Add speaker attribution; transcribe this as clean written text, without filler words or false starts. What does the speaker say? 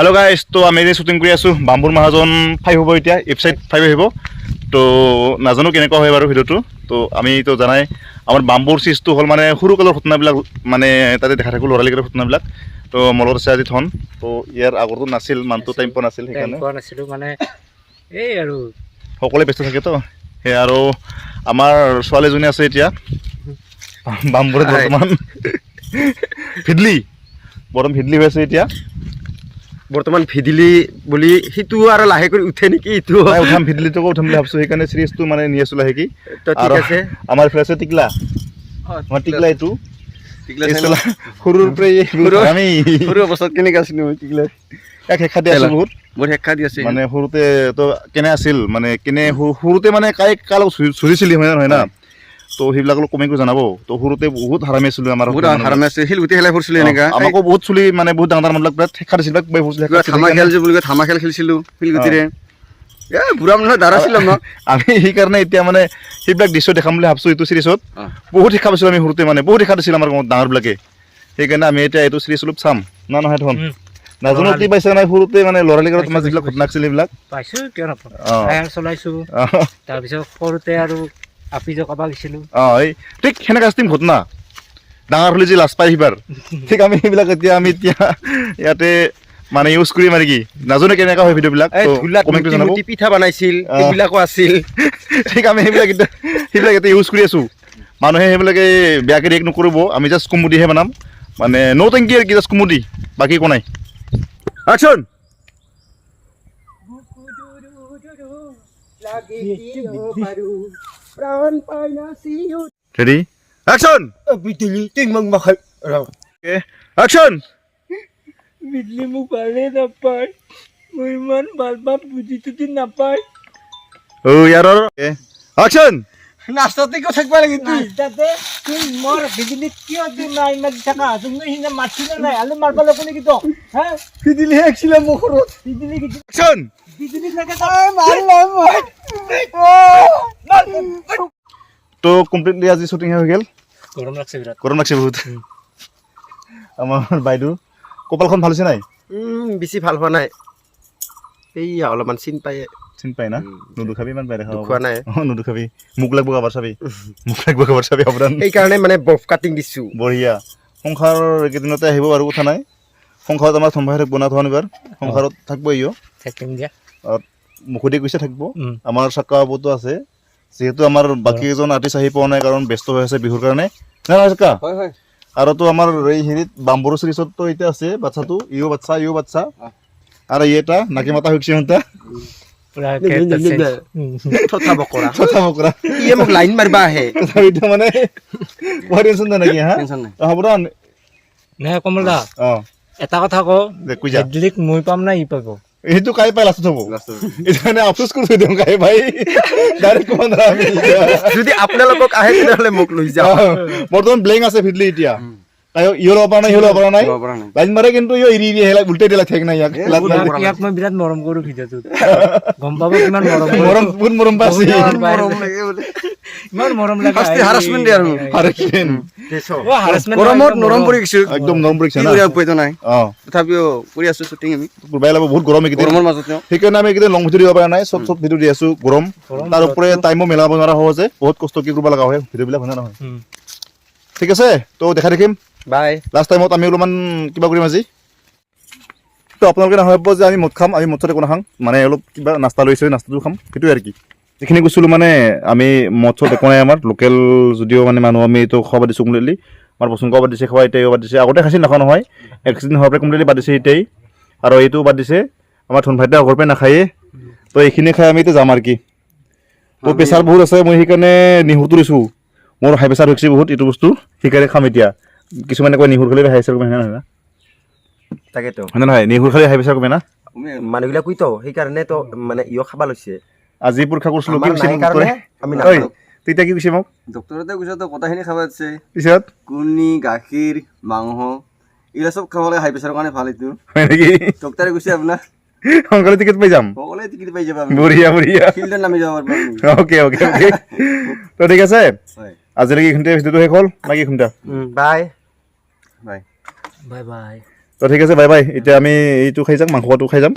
Speaker 1: Hello' guys, তো আমি এতিয়া শ্বুটিং কৰি আছোঁ বাম্বুৰ মহাজন 5 হ'ব এতিয়া, এপিছ'ড 5 আহিব। তো নাজানো কেনেকুৱা হয় বাৰু ভিডিঅ'টো। তো আমিতো জানাই, আমাৰ বাম্বুৰ চিজটো হ'ল মানে সৰুকালৰ ঘটনাবিলাক মানে তাতে দেখা থাকোঁ, ল'ৰালিকালৰ ঘটনাবিলাক। তো মোৰ লগত আছে আজি ধন। তো ইয়াৰ আগৰটো নাছিল, মানুহটো টাইম পোৱা নাছিল।
Speaker 2: টাইম
Speaker 1: সেইকাৰণে
Speaker 2: পোৱা নাছিলোঁ মানে এই আৰু
Speaker 1: সকলোৱে ব্যস্ত থাকেতো সেই। আৰু আমাৰ ছোৱালীজনী আছে এতিয়া বাম্বুৰত।
Speaker 3: হাই।
Speaker 1: বৰ্তমান ভিডলি, বৰ্তমান ভিডলি হৈ আছে এতিয়া।
Speaker 3: বৰ্তমান ভিদিলি বুলি সেইটো আৰু লাহে কৰি উঠে নেকি এইটো।
Speaker 1: নাই, উঠাম, ভিডলিটোকো উঠাম বুলি ভাবছোঁ, সেইকাৰণে চিৰিজটো মানে নি আছোঁ লাহেকি।
Speaker 3: তো ঠিক
Speaker 1: আৰু
Speaker 3: আছে।
Speaker 1: আমাৰ ইফালে আছে টিকলা, আমাৰ টিকলা এইটো। এই চালা সৰুৰ পৰাই আমি
Speaker 3: সৰু অৱস্থাত কেনেকে আছিলো মই টিকলা।
Speaker 1: ইয়াক শিক্ষা দি আছোঁ বহুত।
Speaker 3: বহুত শিক্ষা দি আছে।
Speaker 1: মানে সৰুতে তো কেনে আছিল, মানে কেনে সৰুতে মানে কাই কাৰ লগত চুৰিছিলি, হয় না নহয় না? তো সেইবিলাক অলপ কমাই কৰি জনাব। তো সৰুতে বহুত হাৰামি আছিলো আমাৰ।
Speaker 3: বহুত হাৰামি আছে, শিলগুটি খেলাই ফুৰিছিলো এনেকা।
Speaker 1: আমাকো বহুত চুলি মানে বহুত ডাঙৰ ডাঙৰ মানুহবিলাক বিৰাট শিক্ষা দিছিল, বিৰাট ফুৰিছিল,
Speaker 3: কিবা
Speaker 1: শিক্ষা
Speaker 3: ধামা
Speaker 1: দিছিল।
Speaker 3: খেল যে বুলি কয়, ধামা খেল খেলিছিলো শিলগুটিৰে। এ বুঢ়া মানুহৰ দ্বাৰা আছিল আমাক।
Speaker 1: আমি সেইকাৰণে এতিয়া মানে সেইবিলাক দৃশ্য দেখাম বুলি ভাবছোঁ এইটো চিৰিজত। বহুত শিক্ষা পাইছিলোঁ আমি সৰুতে, মানে বহুত শিক্ষা দিছিল আমাৰ ডাঙৰবিলাকে। সেইকাৰণে আমি এতিয়া এইটো চিৰিজ অলপ চাম না নহয় ধন? নাজানো।
Speaker 2: ল'ৰালি।
Speaker 1: কি পাইছা নাই সৰুতে, মানে ল'ৰালি কালত তোমাৰ যিবিলাক ঘটনা আছিল সেইবিলাক?
Speaker 2: পাইছোঁ, কিয় নাপাওঁ? টায়াৰ চলাইছোঁ। তাৰপিছত সৰুতে আৰু আপি জকাব গৈছিলোঁ।
Speaker 1: অঁ, এই ঠিক সেনেকা চিষ্টেম ঘটনা, ডাঙৰ হ'লে যে লাজ পাই সিবাৰ, ঠিক আমি সেইবিলাক এতিয়া আমি এতিয়া ইয়াতে মানে ইউজ কৰিম আৰু কি। নাজানো কেনেকুৱা হয় ভিডিঅ'বিলাক।
Speaker 3: এই ধূলাত
Speaker 1: কমেণ্ট
Speaker 3: মুটি
Speaker 1: জনাব।
Speaker 3: মুটি পিঠা বনাইছিল, সেইবিলাকো আছিল।
Speaker 1: ঠিক আমি সেইবিলাক এতিয়া ইউজ কৰি আছোঁ। মানুহে সেইবিলাকে বেয়াকৈ ৰিয়েক্ট নকৰিব, আমি জাষ্ট কমেডিহে বনাম, মানে ন' টেংকি আৰু কি, জাষ্ট কমেডি, বাকী একো নাই। একশ্যন। Ready, action. Action.
Speaker 2: বিজলী মোক ভালেই নাপায়, মই ইমান ভাল পাওঁ, বুজি টুজি নাপায়।
Speaker 1: অ' ইয়াৰ একশ্যন।
Speaker 3: নাস্তাতে কিয় থাকিব লাগে?
Speaker 2: ৰাস্তাতে তুই মোৰ বিজুলীত কিয় তুই মাৰি মাৰি থাকা? তুমি সিদিনা মাৰছিল নাই আলু মাৰব লাগব নেকি তোক হা?
Speaker 3: ভিদিলি একছিলে মোৰ ঘৰত।
Speaker 2: বিজুলী
Speaker 1: একশ্যন।
Speaker 2: বিজুলী লাগে।
Speaker 3: মাৰিলে মই।
Speaker 1: তো কমপ্লিটলি আজি শ্বুটিং হৈ গ'ল।
Speaker 2: গৰম লাগছে বিৰাট।
Speaker 1: গৰম লাগছে বহুত। আমাৰ বাইদেউ কপালখন ভাল হৈছে নাই?
Speaker 3: বেছি ভাল হোৱা নাই, এইয়া অলপমান চিন পাই।
Speaker 1: চিন পাই না? নুদুখাবি ইমান বেয়া দেখা।
Speaker 3: দুখোৱা নাই।
Speaker 1: অঁ, নুদুখাবি, মোক লাগব কাবাৰ চাবি, মোক লাগব কাবাৰ চাবি, সাৱধান।
Speaker 3: সেইকাৰণে মানে বফ কাটিং দিছো।
Speaker 1: বঢ়িয়া। সংসাৰ এইকেইদিনতে আহিব আৰু কথা নাই। সংসাৰত আমাৰ থম্ভাই থাকিব না থোৱা এইবাৰ সংসাৰত থাকিব ইও।
Speaker 2: থাকিম দিয়া।
Speaker 1: মুখতে কৈছে থাকিব। আমাৰ চাক্কা বাবুতো আছে, যিহেতু আমাৰ বাকী কেইজন আৰ্টিষ্ট আহি পোৱা নাই, কাৰণ ব্যস্ত হৈ আছে বিহুৰ কাৰণে, নাই নহয় চাক্কা?
Speaker 3: হয় হয়।
Speaker 1: আৰু তো আমাৰ এই হেৰিত বাম্বুৰ চিৰিজততো এতিয়া আছে বাচ্ছাটো, ইও বাচ্ছা, ইও বাচ্ছা, আৰু ই এটা নাকি মাতা হৈছে সিহঁতা।
Speaker 2: পুৰা character change।
Speaker 3: থথা বকৰা।
Speaker 1: কথা বকৰা।
Speaker 3: ইয়ে মোক লাইন মাৰিবা আহে।
Speaker 1: তথাপিতো মানে কোৱা টেনচন নাই নেকি হা?
Speaker 3: টেনচন নাই।
Speaker 1: হ'ব দা।
Speaker 2: নাই কমল দা। এটা কথা কওঁ।
Speaker 1: দে কৈ যা।
Speaker 2: হেডলিক মই পাম না ই পাব?
Speaker 1: সেইটো কাই পাই লাষ্টত হ'ব, এইটো মানে আফচোচ কৰি থৈ দিওঁ, কাই ভাই ডাইৰেক্ট ক'ব নোৱাৰা আমি এতিয়া।
Speaker 3: যদি আপোনালোকক আহে তেনেহ'লে মোক লৈ যাওক।
Speaker 1: বৰ্তমান ব্লেংক আছে ফিডলি এতিয়া। তাই ইও ল'ব পৰা নাই, সিও ল'ব পৰা নাই। লাইন মাৰে কিন্তু ইও এৰি এৰি আহিলে উল্টাই দিলা, ঠেক নাই ইয়াক লাজ নাই।
Speaker 2: ইয়াক মই বিৰাট মৰম কৰো, ভিডিঅ'টোত গম পাব কিমান মৰম কৰো।
Speaker 1: মৰম, বহুত মৰম পাইছে।
Speaker 2: বহুত মৰম পাইছে। ইমান মৰম লাগে।
Speaker 3: Harassment দিয়ে আৰু।
Speaker 1: হাৰাচমেণ্ট।
Speaker 2: অ, harassment
Speaker 3: গৰমত
Speaker 2: নহয়,
Speaker 3: নৰম পৰি গৈছো।
Speaker 1: একদম নৰম পৰিছে
Speaker 3: কি
Speaker 1: না?
Speaker 3: কৰি উপায়তো নাই। তথাপিও কৰি আছো শ্বুটিং আমি।
Speaker 1: বেয়া লাগিব, বহুত গৰম এইকেইদিন।
Speaker 3: গৰমৰ মাজতে।
Speaker 1: সেইকাৰণে আমি এইকেইদিন লং ভিডিঅ' দিব পৰা নাই, চব চব ভিডিঅ' দি আছো, গৰম।
Speaker 2: গৰম।
Speaker 1: তাৰ উপৰি টাইমো মিলাব নোৱাৰা সহজে, বহুত কষ্ট কি কৰিব লগা হয় ভিডিঅ'বিলাক, হয় নে নহয়? ঠিক আছে, তো দেখা দেখিম।
Speaker 3: বাই।
Speaker 1: লাষ্ট টাইমত আমি অলপমান কিবা কৰিম আজি। তো আপোনালোকে নাভাবিব যে আমি মদ খাম, আমি মদ চদ একো নাখাওঁ, মানে অলপ কিবা নাস্তা লৈছোঁ, নাস্তাটো খাম, সেইটোৱে আৰু কি। যিখিনি কৈছিলোঁ মানে আমি মদ চদ একো নাই আমাৰ লোকেল, যদিও মানে মানুহ আমি এইটো খোৱা বাদ দিছোঁ কমপ্লিটলি। আমাৰ বসুংকাও বাদ দিছে খোৱা, এতিয়াও বাদ দিছে। আগতে খাইছিল, নাখোৱা নহয়, এক্সিডেণ্ট হোৱাৰ পৰা কমপ্লিটলি বাদ দিছে এতিয়াই। আৰু এইটোও বাদ দিছে, আমাৰ ধন ভাইটিয়ে আগৰ পৰাই নাখায়ে। তো এইখিনি খাই আমি এতিয়া যাম আৰু কি। তো প্ৰেছাৰ বহুত আছে, মই সেইকাৰণে নেহুৰটো লৈছোঁ, মোৰ হাই প্ৰেছাৰ হৈছে বহুত এইটো বস্তু, সেইকাৰণে খাম এতিয়া। কিছুমানে কয় নেহুৰ খালে হাই প্ৰেছাৰ কমে, হয় নহয় না?
Speaker 3: তাকেতো।
Speaker 1: হয় নে নহয়, নেহুৰ খালে হাই প্ৰেছাৰ কমে না?
Speaker 3: মানুহবিলাক কুইতো সেইকাৰণে তো মানে ইও খাবা লৈছে।
Speaker 1: আজি পৰীক্ষা কৰিছিলোঁ, কি
Speaker 3: আমাৰ
Speaker 1: কৈছে
Speaker 3: নাই
Speaker 1: মোক
Speaker 3: কাৰণে
Speaker 1: ডক্টৰে?
Speaker 3: আমি
Speaker 1: ঐ,
Speaker 3: নাখাওঁ।
Speaker 1: তেতিয়া কি কৈছে মোক?
Speaker 4: ডক্টৰতে কৈছে তো গোটেইখিনি খাব দিছে।
Speaker 1: পিছত?
Speaker 4: কণী, গাখীৰ, মাংস, এইগিলা চব খাব লাগে, হাই প্ৰেছাৰৰ কাৰণে ভাল এইটো।
Speaker 1: হয় নেকি?
Speaker 4: ডক্টৰে কৈছে আপোনাৰ।
Speaker 1: সোনকালে টিকেট পাই যাম।
Speaker 4: সকলোৱে টিকেট পাই যাবা আপুনি।
Speaker 1: বঢ়িয়া বঢ়িয়া।
Speaker 4: ফিল্ডত নামি যাব পাৰিব আপুনি।
Speaker 1: অ'কে অ'কে অ'কে, তো ঠিক আছে।
Speaker 4: হয়।
Speaker 1: আজিলৈকে এইখিনিতে ভিডিঅ'টো শেষ হ'ল নাকি খুমটা?
Speaker 3: বাই।
Speaker 4: বাই।
Speaker 2: Bye bye.
Speaker 1: তো ঠিক আছে, বাই বাই। এতিয়া আমি এইটো খাই যাম, মাংসটো খাই যাম।